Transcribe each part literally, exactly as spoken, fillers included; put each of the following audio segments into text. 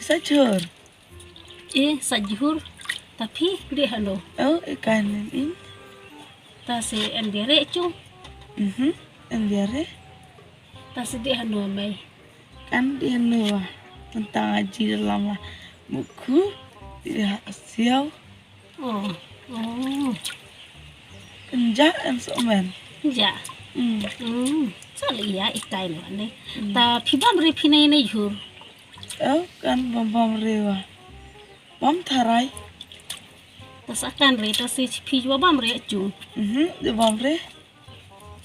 Sa jhur. Eh, sa jhur. Tapi dih hano. Oh, ikan ini. Ta se en biare cung. Mhm, en biare. Ta se dih hano mai. Kan dih hano. Tentang aji dalam lah. Buku. Dih siau. Oh. Oh. Enja en somen. Enja. Hmm. Hmm. Sa le ya ikai no ne. Hmm. Ta phi bam re phi nei nei jhur. Oh, kan bam bam re wa. Bam tharai. Ta sa kan re ta se phi wa bam re cung. Mhm, de bam re.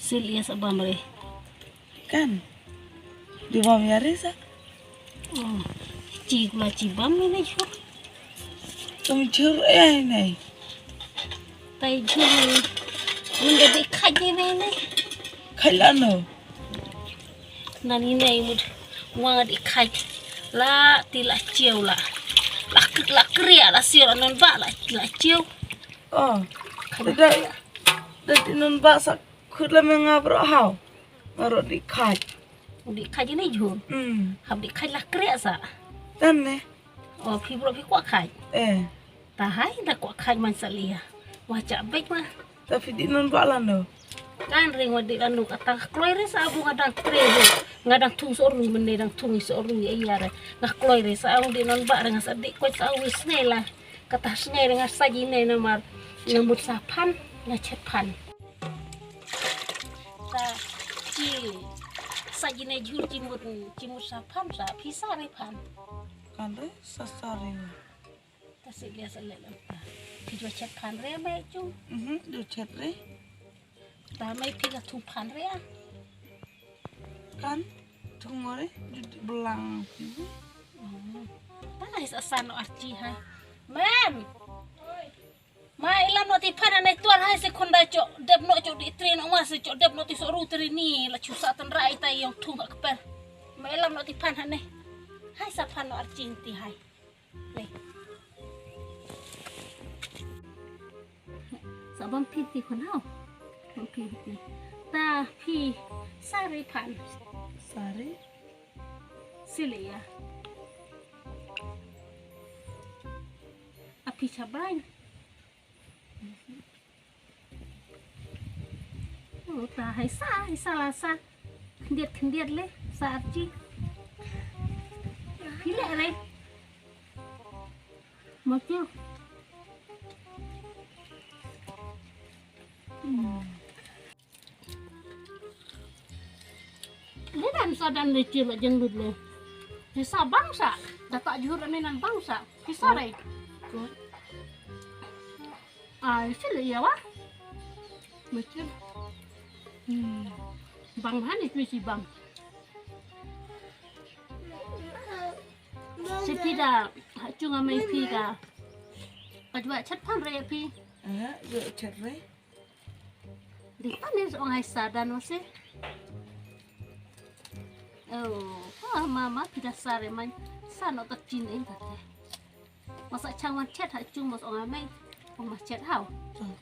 Sil ya sa bam re. Kan. Di bam ya re sa. Oh. Ci kula ci bam ni ne jhur. Tum jhur eh ne. Tai jhur ni. Mun de di khaj ni ne ne. Khaj la no. Nani ne mut. Wa di khaj. La ti la ciu la. La kri la kri la siu la non ba la la ciu. Oh. Khaj. Da da ti non ba sa khut la me nga bro hau. Nga ro di khaj. Di khaj ni jhur. Hmm. Hap di khaj la kri sa. Tan ne. Oh, phi bro phi kwah khaj. Eh. Ta hai da kwah khaj man sa lia. Wa cha bek ma. Ta phi di non ba la no. Kan ring wa di la no kata kloi re sa bu nga dang tre re. Nga dang thung so ru men ne dang thung so ru ya ya re. Nga kloi re sa bu di non ba re nga sa di kwah sa wi snei la. Kata snei re nga sa ji ne namar. Nga mut sa phan nga chet phan. Ta ci sa ji ne jhur ci mut ci mut sa phan sa phi sa re phan. Kan re sa sa re. Ta si dia sa le lang ta. Phi jua chet phan re mai cung. Mhm, jua chet re. Ta mai phi ka thung phan re ah. Kan thung re jua belang phi. Hmm. Ta nai sa sa no archi hai. Mem. Ma ilam no ti phan anai tuan hai se khunda cho dep no cho di tri no ma se cho dep no ti so ru tri ni la chu sa tan rai ta yong thung ka per. Ma ilam no ti phan hane. Hai sa phan no archi ti hai. Ni. Sa bam phi ti khun hau. Bam phi ti. Ta phi sari phan. Sari. Sili ya. A phi chabai. Oh, ta hai sa, hai sa la sa. Khyndiat khyndiat le sa archi. Phi le re. Mo chu. Hmm. Ni dan sa dan ni chi ma jeng lut le. Ni sa bang sa. Da ta jhur ni nan bang sa. Ni sa re. Ai, sili ya wa. Mesti. Hmm. Bang ha ni phi si bang. Si phi da, ha chung a mai phi da. Ka jua chet phan re phi. Eh, jua chet re. Di pan ni ong ai sa dan wa si. Oh, ha mama phi da sa re man. Sa no ta chin in ta te. Masa chang wan chet ha chung mas ong amai. Ong mas chet hau. Hmm.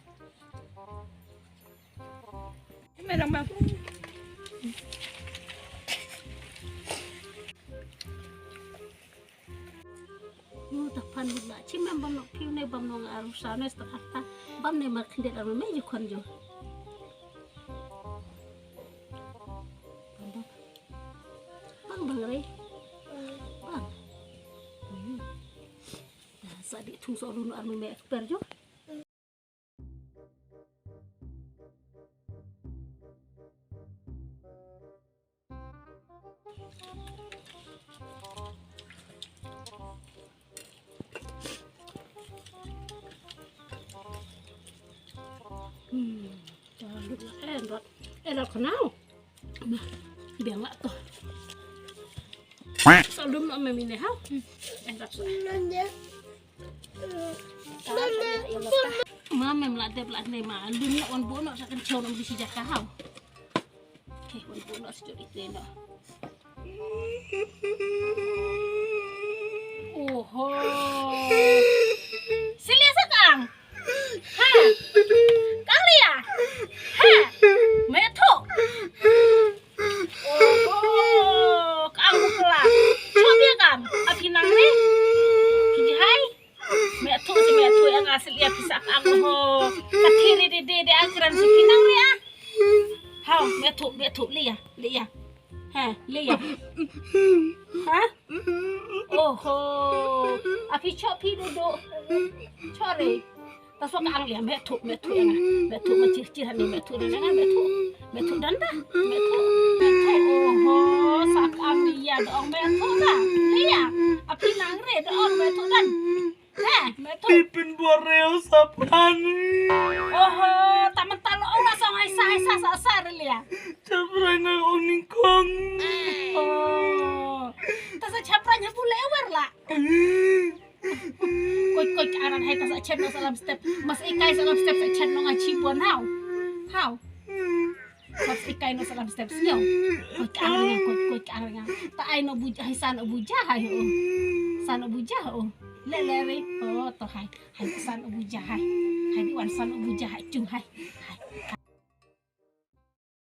Ini dah mampu. Yu ta pan mut la. Chim em bam nok piu ne bam nok aru sa ne sta ta. Bam ne mar khyndiat aru me ju khon ju. Bang bang re. Bang. Hmm. Dah sa di thung so run ar me expert jo. Hmm, dah lut lah, eh, dah, eh, dah kenal. Biang lah tu. Salum lah mami ni, ha? Eh, dah tu. Ma mem la dep la ne ma lun la wan bo no sa kan chau nam di si jaka hau. Ke wan bo no si jodi te no. Oho. Silia sa kang. Ha. Kang lia. Ha. Me tho. Oho. Kang bukla. Chobia kam. Apinang ni. Methu, methu, Lia, Lia. Ha, Lia. Ha? Oho. Api chop pi duduk. Chore. Ta so ka ang Lia, methu, methu ïa nga. Methu ma chir chir hani, methu na nga, methu. Methu dan da. Methu, methu. Oho, sa ka ang Lia da ong methu da. Lia. Api nang re da ong methu dan. He, methu. Pipin boreu sapan. Oho, ta mynta lo ong sa hai sa hai sa sa sa re Lia. Chaprai na ong ningkong. Oh. Ta sa chaprai nya bule wer la. Koi koi ka aran hai ta sa chen no sa lam step. Mas ikai sa lam step sa chen no nga chi pon hau. Hau. Mas ikai no sa lam step snyo. Koi ka aran nga, koi koi ka aran nga. Ta ai no buja hai san o buja hai o. San o buja o. Le le re. Oh to hai. Hai san o buja hai. Hai di wan san o buja hai chung hai. Hai.